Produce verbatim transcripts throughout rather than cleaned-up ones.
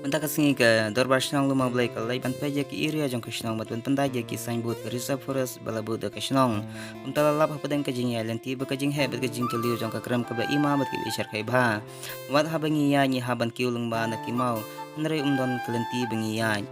Mynta ka sngi ka Dorbar Shnong Lum U Blei ka la leit ban peit ïa ki area jong ka shnong bad ban pyndait ïa ki signboard ka Reserve Forest ba la buh da ka shnong. Kumta la lap hapdeng ka jingïaid lynti ba ka jingheh bad ka jingkylliaw jong ka krem kaba ima bad kaba i shyrkhei bha. Wat haba ngi ïaid ngi hap ban kiew lyngba na ki maw, hynrei ym don ka lynti ba ngi ïaid.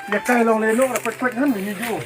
Ïa kai long le long, kwet kwet han ni ju.